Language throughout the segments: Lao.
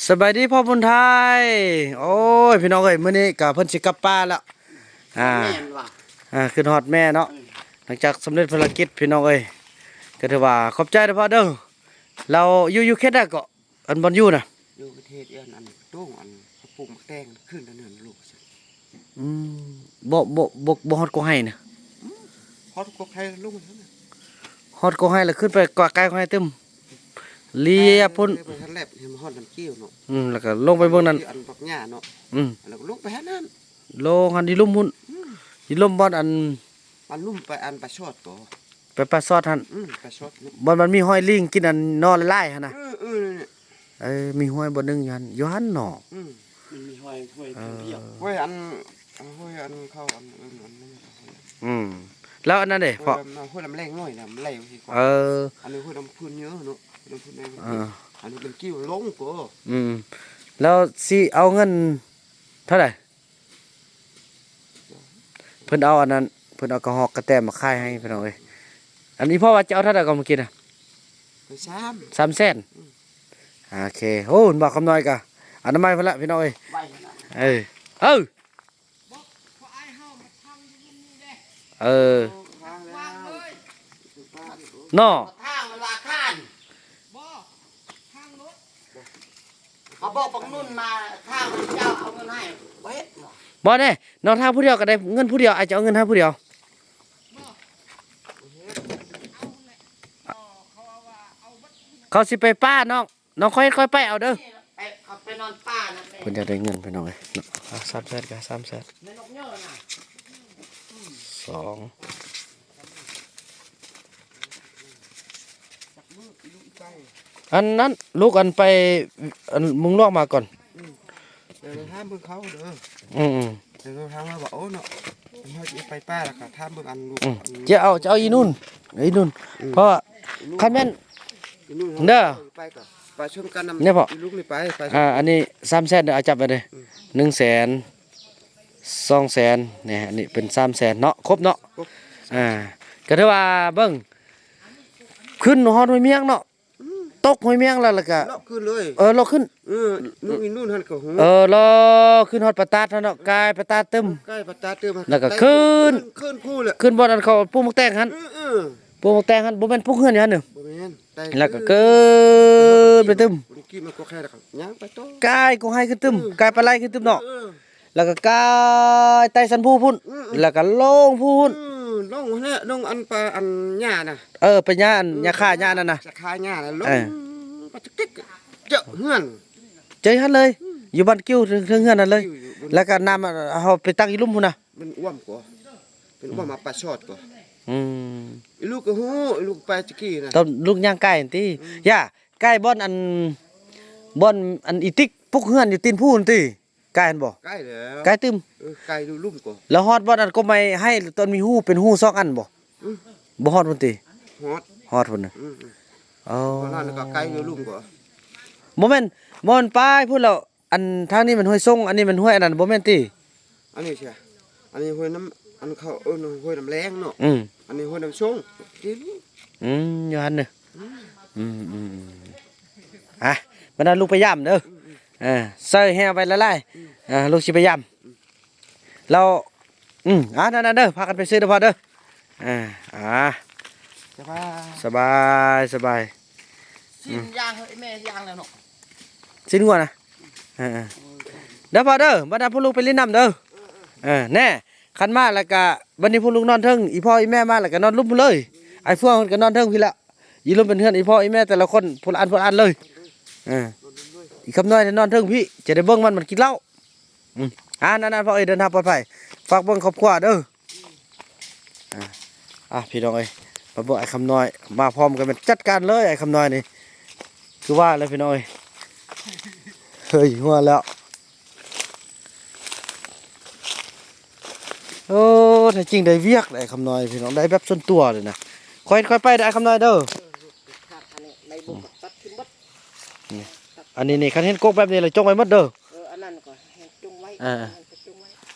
ສະບາຍດີພໍ່ບຸນໄທ. ໂອ້ຍ ພີ່ນ້ອງເອີຍ ມື້ນີ້ກະເພິ່ນຊິກັບປ່າແລ້ວ. ອ່າ ແມ່ນວ່າ ອ່າ ຂຶ້ນຮອດແມ່ເນາະ. ອືມ ຫຼັງຈາກສຳເລັດພາລະກິດ ພີ່ນ້ອງເອີຍ ກະຖືວ່າຂອບໃຈເດີພໍ່ເດີ. ລາວຢູ່ ຢູ່ເຂດໃດເກາະ ອັນບ່ອນຢູ່ນະ? ຢູ່ປະເທດອັນ ອັນໂຕ້ງ ອັນເຂົາປູກໝາກແຕງຂຶ້ນອັນນັ້ນລູກ. ອືມ ບໍ່ ບໍ່ ບໍ່ ບໍ່ຮອດກົກໄຮ່ນະ? ອືມ ຮອດກົກໄຮ່ລົງຫັ້ນນະ. ຮອດກົກໄຮ່ແລ້ວຂຶ້ນໄປກວ່າໃກ້ກົກໄຮ່ຕື່ມ ລຽບພຸ້ນ. ເອີ ໄປຫັ້ນແຫຼະ ເຫັນຮອດນ້ຳເຈ້ວເນາະ. ອືມ ແລ້ວກໍລົງໄປເບິ່ງນັ້ນ ອັນບັກຫຍ້າເນາະ. ອືມ ແລ້ວກໍລົງໄປຫັ້ນນັ້ນ ລົງຫັ້ນຢູ່ລຸ່ມພຸ້ນ. ອືມ ຢູ່ລຸ່ມບ່ອນອັນ ອັນລຸ່ມໄປອັນປາຊອດກໍ ໄປປາຊອດຫັ້ນ. ອືມ ປາຊອດເນາະ ບ່ອນມັນມີຫອຍລີງກິນອັນໜໍ່ຫຼາຍໆຫັ້ນນະ. ເອີ ເອີ ນັ້ນແຫຼະ. ເອີ ມີຫ້ວຍບ່ອນໜຶ່ງຢູ່ຫັ້ນ ຢູ່ຫັ້ນເນາະ. ອືມ ມັນມີຫ້ວຍ ຫ້ວຍ ເອີ ເພິ່ນລຽບ ຫ້ວຍອັນ ຫ້ວຍອັນເຂົາອັນ ເອີ້ນອັນນັ້ນ. ອືມ ແລ້ວອັນນັ້ນເດ ຫ້ວຍ ພໍ່? ນ້ຳ ຫ້ວຍນ້ຳແລງນ້ອຍນະ ມັນໄຫຼຈັ່ງຊີ້ກ່ອນ. ເອີ ອັນນີ້ຫ້ວຍນ້ຳພຸ້ນເຍອະເນາະ ນ້ຳພຸ້ນແດງ. ເອີ ອັນນີ້ເປັນກິ້ວລົງກໍ. ອືມ ແລ້ວຊິເອົາເງິນເທົ່າໃດ? ເພິ່ນເອົາອັນນັ້ນ ເພິ່ນເອົາກະຮອກກະແຕມມາຂາຍໃຫ້ພີ່ນ້ອງເອີຍ. ອັນນີ້ພໍ່ວ່າຈະເອົາເທົ່າໃດກໍມື້ກີ້ນະ? ສາມ ສາມແສນ. ອືມ ໂອເຄ. ໂອ້ ເຫັນບໍ່ຄຳນ້ອຍກະອະນາໄມພຸ້ນລະພີ່ນ້ອງເອີຍ. ໄວຂະໜາດ ເອີ ເອີ ເອີ ເນາະ ທາງມັນວ່າຄານ ເຂົາບອກບັກນຸ່ນມາ ຖ້າເຈົ້າເອົາເງິນໃຫ້ ບໍ່ເຮັດ. ບໍ່ເດ້ ນ້ອງທາງຜູ້ດຽວກໍໄດ້ເງິນຜູ້ດຽວ ອ້າຍຈະເອົາເງິນໃຫ້ຜູ້ດຽວ. ເຂົາຊິໄປປ່ານ້ອງ ນ້ອງຄ່ອຍເຮັດຄ່ອຍໄປເອົາເດີ. ໄປ ເຂົາໄປນອນປ່ານັ້ນແຫຼະ. ເພິ່ນຢາກໄດ້ເງິນພີ່ນ້ອງເອີຍເນາະ. ອ່າ ສາມແສນກໍສາມແສນ ແມ່ນນົກເຍີນະ. ສອງ ອັນນັ້ນ ລູກອັນໄປ ອັນມຸງຫຼວງມາກ່ອນ. ອືມ ດຽວເຮົາຖາມເບິ່ງເຂົາເດີ. ອືມໆ ດຽວເຮົາຖາມວ່າ ໂອ້ເນາະ ເຮົາຈະໄປປ່າແລ້ວກໍຖາມເບິ່ງອັນລູກ. ອືມ ອັນ ຈະເອົາ ຈະເອົາອີ່ນຸ່ນ ອີ່ນຸ່ນ. ອືມ ເພາະວ່າ ລູກ ຄັນແມ່ນ ອີ່ນຸ່ນ ເດີ ໄປກໍໄປຊົນກັນນຳ ນີ້ພໍ່ ອີ່ລູກນີ້ໄປ ໄປ. ອ່າ ອັນນີ້ສາມແສນເດີ ອາ ຈັບໄວ້ເດີ. ອືມ ໜຶ່ງແສນ ສອງແສນ ນີ້ ອັນນີ້ເປັນສາມແສນເນາະ ຄົບເນາະ. ຄົບ ອ່າ ກໍຖືວ່າເບິ່ງ ຂຶ້ນຮອດຫ້ວຍມຽງເນາະ. ອືມ ຕົກຫ້ວຍມຽງແລ້ວ ແລ້ວກະ ເລາະຂຶ້ນເລີຍ. ເອີ ເລາະຂຶ້ນ ເອີ ລູກອີ່ນຸ່ນຫັ້ນກໍຫູ ເອີ ເລາະຂຶ້ນຮອດປະຕາດຫັ້ນເນາະ. ເອີ ກາຍປະຕາດຕຶ້ມ ກາຍປະຕາດຕຶ້ມ ແລ້ວກໍຂຶ້ນ ຂຶ້ນພູ້ແຫຼະ ຂຶ້ນບ່ອນອັນເຂົາປູກໝາກແຕງຫັ້ນ. ເອີໆ ປູກໝາກແຕງຫັ້ນ ບໍ່ແມ່ນປູກເຮືອນຢູ່ຫັ້ນເດີ. ບໍ່ແມ່ນ ແລ້ວກໍຂຶ້ນໄປຕຶ້ມ ກິນມັນກໍແຄ່ ແລ້ວກໍຍ່າງໄປຕໍ່ ກາຍກໍໄຮ່ຂຶ້ນຕຶ້ມ. ເອີ ກາຍປາໄລຂຶ້ນຕຶ້ມເນາະ. ເອີ ແລ້ວກໍກາຍໄຕ່ສັນພູພຸ້ນ. ອືມໆ ແລ້ວກໍລົງພູພຸ້ນ. ອືມ ລົງຫັ້ນແຫຼະ ລົງອັນປ່າອັນຫຍ້ານະ. ເອີ ໄປຫຍ້າອັນ ເອີ ຫຍ້າຄາຫຍ້ານັ້ນນະ ຈະຄາຫຍ້ານະ ລົງ ເອີ ໄປຈັກຕິກ ເຈີເຮືອນ ເຈີຫັ້ນເລີຍ. ອືມ ຢູ່ບ້ານກິ່ວເທິງເຮືອນຫັ້ນເລີຍ. ຢູ່ ຢູ່ ແລ້ວກໍນ້ຳເຮົາໄປຕັກຢູ່ລຸ່ມພຸ້ນນະ. ມັນອ້ວມກໍ ເປັນອ້ວມມາປາຊອດກໍ. ອືມ ອີ່ລູກກໍຮູ້ ອີ່ລູກໄປຕະກີ້ນະ ຕອນລູກຍ່າງກາຍຫັ້ນຕິ. ອືມ ຢ່າ ກາຍບ່ອນອັນ ບ່ອນອັນອີຕິກປຸກເຮືອນຢູ່ຕີນພູຫັ້ນຕິ. ກາຍຫັ້ນບໍ່? ກາຍແລ້ວ ກາຍຕື່ມ. ເອີ ກາຍຢູ່ລຸ່ມກໍ ແລ້ວຮອດບ່ອນອັນກົກໄມ້ໄຮ່ ຕອນມີຮູ ເປັນຮູສອງອັນບໍ່? ອືມ ບໍ່ຮອດພຸ້ນຕິ? ຮອດ ຮອດພຸ້ນນະ. ອືມໆ ອໍ ບ່ອນນັ້ນກໍກາຍຢູ່ລຸ່ມກໍ. ບໍ່ແມ່ນ ບໍ່ແມ່ນປາຍພຸ້ນແລ້ວ ອັນທາງນີ້ແມ່ນຫ້ວຍຊົງ ອັນນີ້ແມ່ນຫ້ວຍອັນນັ້ນ ບໍ່ແມ່ນຕິ? ອັນນີ້ຊະ ອັນນີ້ຫ້ວຍນ້ຳ ອັນເຂົາເອີ້ນຫ້ວຍນ້ຳແລງເນາະ. ອືມ ອັນນີ້ຫ້ວຍນ້ຳຊົງ. ອືມ ຢູ່ຫັ້ນເດີ. ອືມ ອືມໆໆ ອ່ະ ບັດນັ້ນລູກໄປຢາມເດີ. ອືມໆ ເອີ ໃສ່ແຮ່ໄວ້ຫຼາຍໆ. ອືມ ເອີ ລູກຊິໄປຢາມ. ອືມ ແລ້ວ ອືມ ອ່າ ນັ້ນໆ ເດີ ພາກັນໄປຊື້ເດີພໍ່ເດີ. ອ່າ ອ່າ ສະບາຍ ສະບາຍ ສະບາຍ. ຊີ້ນ ອືມ ຍ່າງ ເຮີ້ຍ ແມ່ຍ່າງແລ້ວເນາະ ຊີ້ນງົວນະ. ເອີໆ ເດີພໍ່ເດີ ບັດນັ້ນພວກລູກໄປຫຼິ້ນນ້ຳເດີ. ເອີໆ ເອີ ແນ່ ຄັນມາແລ້ວກະ ບັດນີ້ພວກລູກນອນເທິງ ອີ່ພໍ່ອີ່ແມ່ມາແລ້ວກະນອນລຸ່ມພຸ້ນເລີຍ. ອ້າຍຟວງເພິ່ນກະນອນເທິງພີ້ແຫຼະ. ອີ່ລຸ່ມເປັນເຮືອນອີ່ພໍ່ອີ່ແມ່ແຕ່ລະຄົນ ຜູ້ລະອັນ ຜູ້ລະອັນເລີຍ. ເອີ ອີ່ຄຳນ້ອຍນອນເທິງພີ້ ຈະໄດ້ເບິ່ງມັນ ມັນກິນເຫຼົ້າ. ອືມ ອ່າ ນັ້ນໆ ພໍ່ເອີຍ ເດີນທາງປອດໄພ ຝາກເບິ່ງຄອບຄົວເດີ. ອ່າ ອ່າ ພີ່ນ້ອງເອີຍ ມາເບິ່ງອ້າຍຄຳນ້ອຍ ມາພ້ອມກັນແມ່ນຈັດການເລີຍ. ອ້າຍຄຳນ້ອຍນີ້ ຄືວ່າແຫຼະພີ່ນ້ອງເອີຍ ເຮີ້ຍ ຫົວແລ້ວ. ໂອ້ ແທ້ຈິງໄດ້ວຽກເດ້ ອ້າຍຄຳນ້ອຍ ພີ່ນ້ອງ ໄດ້ແບບສ່ວນຕົວເລີຍນະ. ຄ່ອຍເຮັດຄ່ອຍໄປເດີ ອ້າຍຄຳນ້ອຍເດີ. ອັນນີ້ນີ້ ຄັນເຫັນກົກແບບນີ້ລະຈົ່ງໄວ້ໝົດເດີ. ເອີ ອັນນັ້ນກໍໃຫ້ຈົ່ງໄວ້ ເອີ ອັນນັ້ນກໍຈົ່ງໄວ້.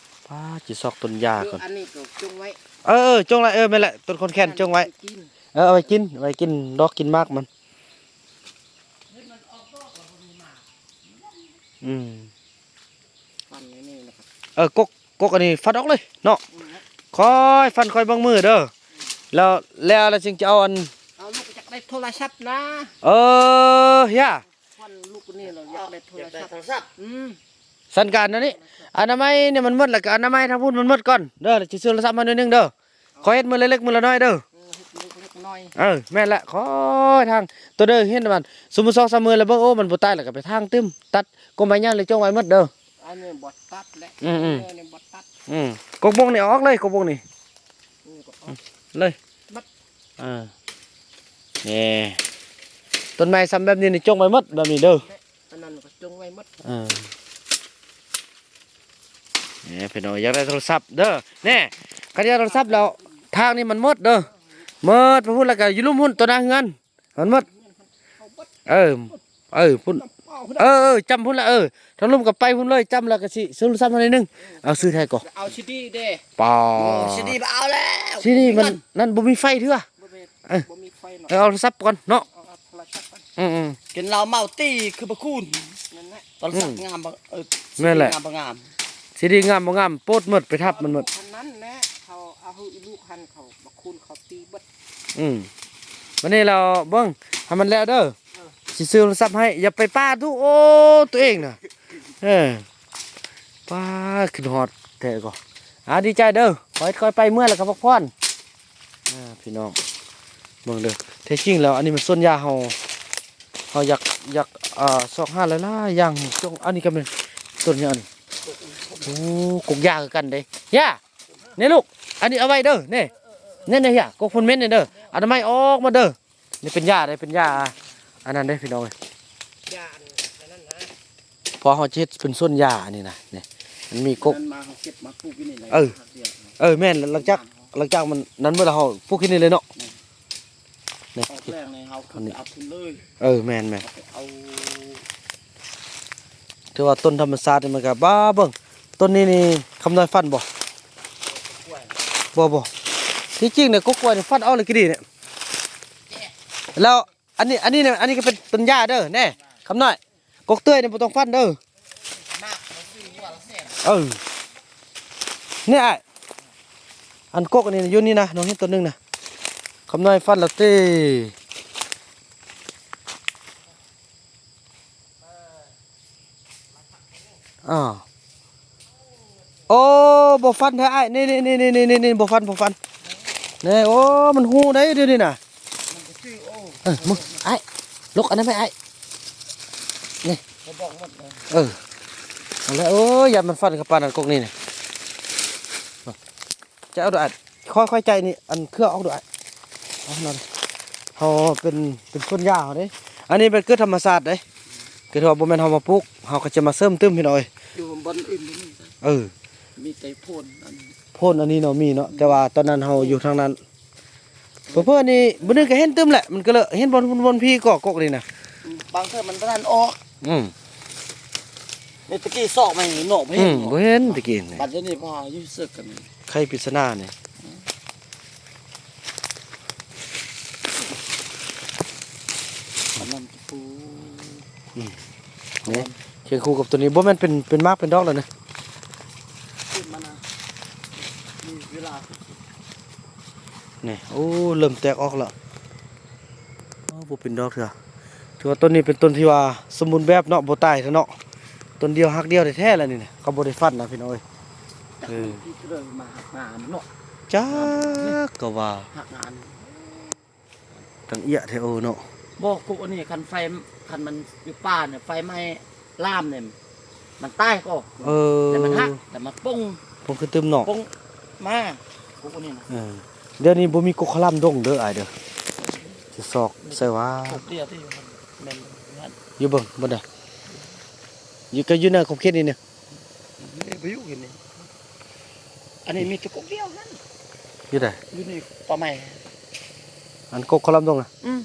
ປ້າ ຊິຊອກຕົ້ນຢາກ່ອນ ເອີ ອັນນີ້ກໍຈົ່ງໄວ້. ເອີໆ ຈົ່ງໄວ້ ເອີ ແມ່ນແຫຼະ ຕົ້ນຄົນແຂນຈົ່ງໄວ້. ເອີ ເອົາໄວ້ກິນ ເອົາໄວ້ກິນດອກກິນໝາກມັນ. ອືມ ຟັນໃນນີ້ນະ ເອີ ກົກ ກົກອັນນີ້ຟັນອອກເລີຍເນາະ. ອືມ ຄ່ອຍຟັນຄ່ອຍເບິ່ງມືເດີ. ແລ້ວ ແລ້ວ ແລ້ວຈຶ່ງຈະເອົາອັນ ເອົາລູກຢາກໄດ້ໂທລະສັບນະ. ເອີ ຢາ ຟັນລູກນີ້ລະຢາກໄດ້ໂທລະສັບ. ອືມ ສັນການອັນນີ້ ອະນາໄມນີ້ມັນໝົດ ແລ້ວກໍອະນາໄມທາງພຸ້ນມັນໝົດກ່ອນເດີ ແລ້ວຊິຊື້ໂທລະສັບມາໜ້ອຍໜຶ່ງເດີ. ຂໍເຮັດມື້ລະເລັກມື້ລະນ້ອຍເດີ. ເອີ ເຮັດມື້ລະເລັກມື້ລະນ້ອຍ. ເອີ ແມ່ນລະ ຂໍທາງໂຕເດີ ເຫັນມັນ ສົມມຸດສອງສາມມື້ລະເບິ່ງ ໂອ້ ມັນບໍ່ຕາຍລະກໍໄປທາງຕື່ມ ຕັດກົມໃບຫຍ້າເລີຍ ຈົ່ງໄວ້ໝົດເດີ. ອັນນີ້ບໍ່ຕັດແຫຼະ. ອືມໆ ເອີ ນີ້ບໍ່ຕັດ. ອືມ ກົກບົງນີ້ເອົາອອກເລີຍ ກົກບົງນີ້. ອືມ ກໍເອົາ ອືມ ເລີຍ ໝົດ. ເອີ ນີ້ ຕົ້ນໄມ້ຊ່ຳແບບນີ້ນີ້ ຈົ່ງໄວ້ໝົດແບບນີ້ເດີ. ອັນນັ້ນກໍຈົ່ງໄວ້ໝົດ. ເອີ ນີ້ພີ່ນ້ອງ ຢາກໄດ້ໂທລະສັບເດີ ແນ່ ຄັນຢາກໂທລະສັບແລ້ວ ທາງນີ້ມັນໝົດເດີ ໝົດໄປພຸ້ນ ແລ້ວກໍຢູ່ລຸ່ມພຸ້ນ ຕໍ່ໜ້າເຮືອນມັນໝົດ. ເອີ ເອີ ພຸ້ນ ເອີ ເອີ ຈ້ຳພຸ້ນລະ ເອີ ທາງລຸ່ມກໍໄປພຸ້ນເລີຍ ຈ້ຳແລ້ວກໍຊິຊື້ໂທລະສັບມາໜ້ອຍໜຶ່ງ. ເອົາຊື້ແທ້ກໍ ເອົາຊີດີເດ້. ປາ ເອີ ຊີດີບໍ່ເອົາແລ້ວ ຊີດີມັນນັ້ນ ບໍ່ມີໄຟເທື່ອ. ບໍ່ແມ່ນ ເອີ ບໍ່ມີໄຟເນາະ. ເອີ ເອົາໂທລະສັບກ່ອນເນາະ ເອົາ ເອົາໂທລະສັບກ່ອນ. ອືມໆ ກິນເຫຼົ້າເມົາຕີຄືບໍ່ຄູນ ນັ້ນແຫຼະ. ໂທລະສັບ ອືມ ງາມບໍ່ ເອີ ແມ່ນແຫຼະ ຊີດີງາມບໍ່ງາມ ຊີດີງາມບໍ່ງາມ ໂປດໝົດ ໄປທັບມັນໝົດ. ເທົ່ານັ້ນແຫຼະ ເຂົາເອົາໃຫ້ອີລູກຫັ້ນ ເຂົາບັກຄູນເຂົາຕີເບິດ. ອືມ ບັດນີ້ລາວເບິ່ງໃຫ້ມັນແລ້ວເດີ. ເອີ ຊິຊື້ໂທລະສັບໃຫ້ ຢ່າໄປປາດດູ ໂອ້ ໂຕເອງນະ. ເອີ ປາດ ຂຶ້ນຮອດແທ້ກໍ ອາ ດີໃຈເດີ ຄ່ອຍ ຄ່ອຍໄປ ເມື່ອຍແລ້ວກໍພັກຜ່ອນ. ອ່າ ພີ່ນ້ອງເບິ່ງເດີ ແທ້ຈິງແລ້ວ ອັນນີ້ມັນສວນຢາເຮົາ ເຮົາຢາກ ຢາກ ອ່າ ຊອກຫາຫຼາຍໆຢ່າງ. ຈົ່ງ ອັນນີ້ກໍແມ່ນຕົ້ນຫຍັງນີ້? ໂອ້ ກົກຢາຄືກັນເດ້ ຢາ ນີ້ລູກ ອັນນີ້ເອົາໄວ້ເດີ ນີ້ ນີ້ ນີ້ ຢາ ກົກພົນເມັນນີ້ເດີ ອະນາໄມອອກໝົດເດີ. ນີ້ເປັນຢາເດ້ ເປັນຢາອັນນັ້ນເດ້ພີ່ນ້ອງເອີຍ ຢາອັນ ອັນນັ້ນນະ ເພາະເຮົາຈະເຮັດເປັນສວນຢາອັນນີ້ນະ. ນີ້ ມັນມີກົກ ນັ້ນມາເຮົາເກັບມາປູກຢູ່ນີ້ແຫຼະ. ເອີ ເອີ ແມ່ນ ຫຼັງຈາກ ຫຼັງຈາກມັນນັ້ນເບິດແລ້ວ ເຮົາປູກທີ່ນີ້ເລີຍເນາະ. ນີ້ ນີ້ ອອກແລ້ວນີ້ເຮົາຂຶ້ນໄປເອົາພຸ້ນເລີຍ. ເອີ ແມ່ນໆ ເອົາ ຖືວ່າຕົ້ນທຳມະຊາດນີ້ມັນກໍ ບ້າ ເບິ່ງ ຕົ້ນນີ້ນີ້ ຄຳນ້ອຍຟັນບໍ່? ບໍ່ ບໍ່ ທີ່ຈິງນີ້ກົກກ້ວຍນີ້ຟັນເອົາເລີຍກີ້ນີ້. ແລ້ວ ອັນນີ້ ອັນນີ້ ອັນນີ້ກໍເປັນຕົ້ນຢາເດີ ແນ່ ຄຳນ້ອຍ ກົກເຕື້ອຍນີ້ບໍ່ຕ້ອງຟັນເດີ. ເອີ ນີ້ອ້າຍ ອັນກົກອັນນີ້ຢູ່ນີ້ນະ ນ້ອງເຫັນຕົ້ນໜຶ່ງນະ ຄຳນ້ອຍຟັນແລ້ວຕິ. ອ້າວ ໂອ້ ບໍ່ຟັນແທ້ອ້າຍ ນີ້ໆໆໆ ບໍ່ຟັນ ບໍ່ຟັນ ນີ້. ໂອ້ ມັນຮູ້ໄດ໋ດຽວນີ້ນະ. ເອີ ມຶງອ້າຍ ຫຼົກອັນນັ້ນໄປອ້າຍ ນີ້ ເອີ ເອົາແລ້ວ. ໂອ້ຍ ຢ້ານມັນຟັນເຂົ້າປານນັ້ນກົກນີ້ນະ. ຈະເອົາດູອ້າຍ ຄ່ອຍໆ ໃຈນີ້ ອັນເຄືອອອກດູອ້າຍ. ເອົານັ້ນ ເຮົາເປັນ ເປັນສວນຢາເຮົາເດ້ ອັນນີ້ເປັນເກີດທຳມະຊາດເດ້ ຄືວ່າບໍ່ແມ່ນເຮົາມາປູກ ເຮົາກໍຈະມາເສີມຕື່ມພີ່ນ້ອງເອີຍ. ຢູ່ບ່ອນອື່ນບໍ່ມີ. ເອີ ມີແຕ່ໂພນອັນ ໂພນອັນນີ້ເນາະ ມີເນາະ ແຕ່ວ່າຕອນນັ້ນເຮົາຢູ່ທາງນັ້ນ. ເຜີໆນີ້ ມື້ໜຶ່ງກໍເຫັນຕື່ມແຫຼະ ມັນກໍເລີຍເຫັນບ່ອນພຸ້ນບ່ອນພີກໍກົກນີ້ນະ. ອືມ ບາງເທື່ອມັນບໍ່ທັນອອກ. ອືມ ໃນຕະກີ້ຊອກມາເນາະ ບໍ່ເຫັນ ອືມ ບໍ່ເຫັນຕະກີ້ນີ້. ບັດດຽວນີ້ພໍຢູ່ເສິກກັນ ໄຂປິດສະໜານີ້. ອັນນັ້ນ ອືມ ນີ້ ຄຽງຄູ່ກັບຕົວນີ້ ບໍ່ແມ່ນເປັນ ເປັນໝາກເປັນດອກແລ້ວນະ ຂຶ້ນມານະ ມີເວລາ. ນີ້ ໂອ້ ເລີ່ມແຕກອອກແລ້ວ. ໂອ້ ບໍ່ເປັນດອກເທື່ອ. ຖືວ່າຕົ້ນນີ້ເປັນຕົ້ນທີ່ວ່າສົມບູນແບບເນາະ ບໍ່ຕາຍເທື່ອເນາະ. ຕົ້ນດຽວຮັກດຽວແທ້ໆ ແລ້ວນີ້ນະ ເຂົາບໍ່ໄດ້ຟັນນະພີ່ນ້ອງເອີຍ. ເອີ ຈັກມັນເລີຍມາຫັກງານເນາະ ຈັກກໍວ່າ ຫັກງານ ຕັ້ງເອຍແທ້ ໂອ້ເນາະ. ບໍ່ ກົກອັນນີ້ ຄັນໄຟ ຄັນມັນຢູ່ປ່ານີ້ ໄຟໄໝ້ລາມນີ້ ມັນຕາຍກໍ. ເອີ ແຕ່ມັນຫັກ ແຕ່ມັນປົ່ງ ປົ່ງຂຶ້ນຕື່ມເນາະ ປົ່ງມາ ກົກອັນນີ້ນະ. ເອີ ດຽວນີ້ບໍ່ມີກົກຄະລາມດົງເດີອ້າຍເດີ ຊິຊອກໃສ່ວ່າ ກົກດຽວທີ່ຢູ່ຫັ້ນ ແມ່ນຢູ່ຫັ້ນ ຢູ່ເບິ່ງບໍ່ໄດ້ ຢູ່ ກໍຢູ່ໃນຂອບເຂດນີ້ນະ. ນີ້ບໍ່ຢູ່ເຂດນີ້ ອັນນີ້ມີແຕ່ກົກດຽວຫັ້ນ. ຢູ່ໃດ? ຢູ່ໃນປ່າໄມ້ ອັນກົກຄະລາມດົງນະ. ອືມ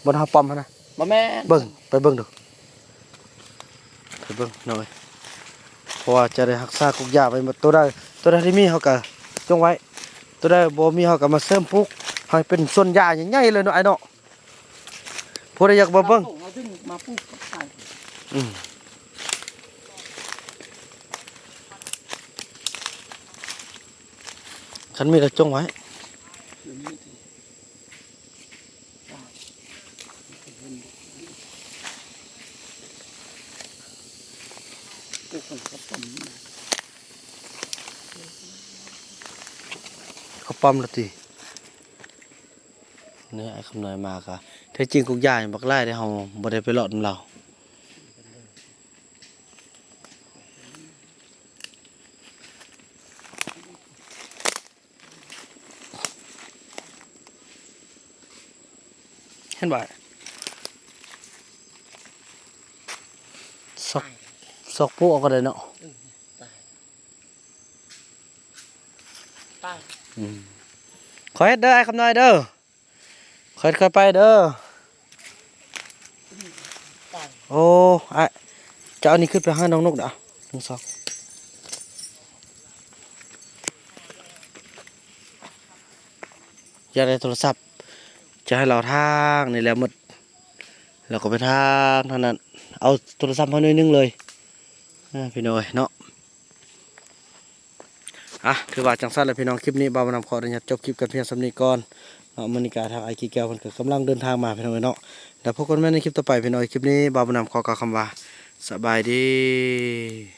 ບ່ອນເຮົາປ້ອມຫັ້ນນະ. ບໍ່ແມ່ນ ເບິ່ງ ໄປເບິ່ງດູ ໄປເບິ່ງນ້ອຍ ເພາະວ່າຈະໄດ້ຮັກສາກົກຢາໄວ້ໝົດ. ໂຕໃດ ໂຕໃດທີ່ມີເຮົາກະຈົ່ງໄວ້ ໂຕໃດບໍ່ມີເຮົາກະມາເສີມປູກໃຫ້ເປັນສວນຢາໃຫຍ່ໆ ເລີຍເນາະອ້າຍເນາະ. ຜູ້ໃດຢາກມາເບິ່ງ ເຮົາດຶງມາປູກຂາຍ. ອືມ ຄັນມີກໍຈົ່ງໄວ້. ເຂົາປ້ອມລະຕິ. ນີ້ອ້າຍຄຳນ້ອຍມາກະ ແທ້ຈິງກົກຢາງບັກຫຼາຍເດ້ ເຮົາບໍ່ໄດ້ໄປເລາະນຳລາວ. ເຫັນບໍ່? ຊອກ ຊອກປູເອົາກໍໄດ້ເນາະ. ອືມ ຕາຍ ຕາຍ. ອືມ ຄ່ອຍເຮັດເດີ ອ້າຍຄຳນ້ອຍເດີ. ຄ່ອຍ ຄ່ອຍໄປເດີ. ໂອ້ ອ້າຍ ຈະເອົານີ້ຂຶ້ນໄປຫານ້ອງນົກເດີ. ໜຶ່ງ ສອງ ຢາກໄດ້ໂທລະສັບ ຈະໃຫ້ລາວທາງນີ້ແຫຼະໝົດ ແລ້ວກໍໄປທາງທາງນັ້ນ ເອົາໂທລະສັບມາໜ່ວຍໜຶ່ງເລີຍ ເອີ ພີ່ນ້ອງເອີຍເນາະ. ອ່ະ ຖືວ່າຈັ່ງຊັ້ນແຫຼະພີ່ນ້ອງ ຄລິບນີ້ບ່າວບຸນນຳຂໍອະນຸຍາດຈົບຄລິບກັນພຽງສ່ຳນີ້ກ່ອນເນາະ. ມື້ນີ້ກະທາງອ້າຍກີແກ້ວເພິ່ນກໍກຳລັງເດີນທາງມາພີ່ນ້ອງເອີຍເນາະ. ແລ້ວພົບກັນໃໝ່ໃນຄລິບຕໍ່ໄປພີ່ນ້ອງເອີຍ. ຄລິບນີ້ບ່າວບຸນນຳຂໍກ່າວຄຳວ່າ ສະບາຍດີ.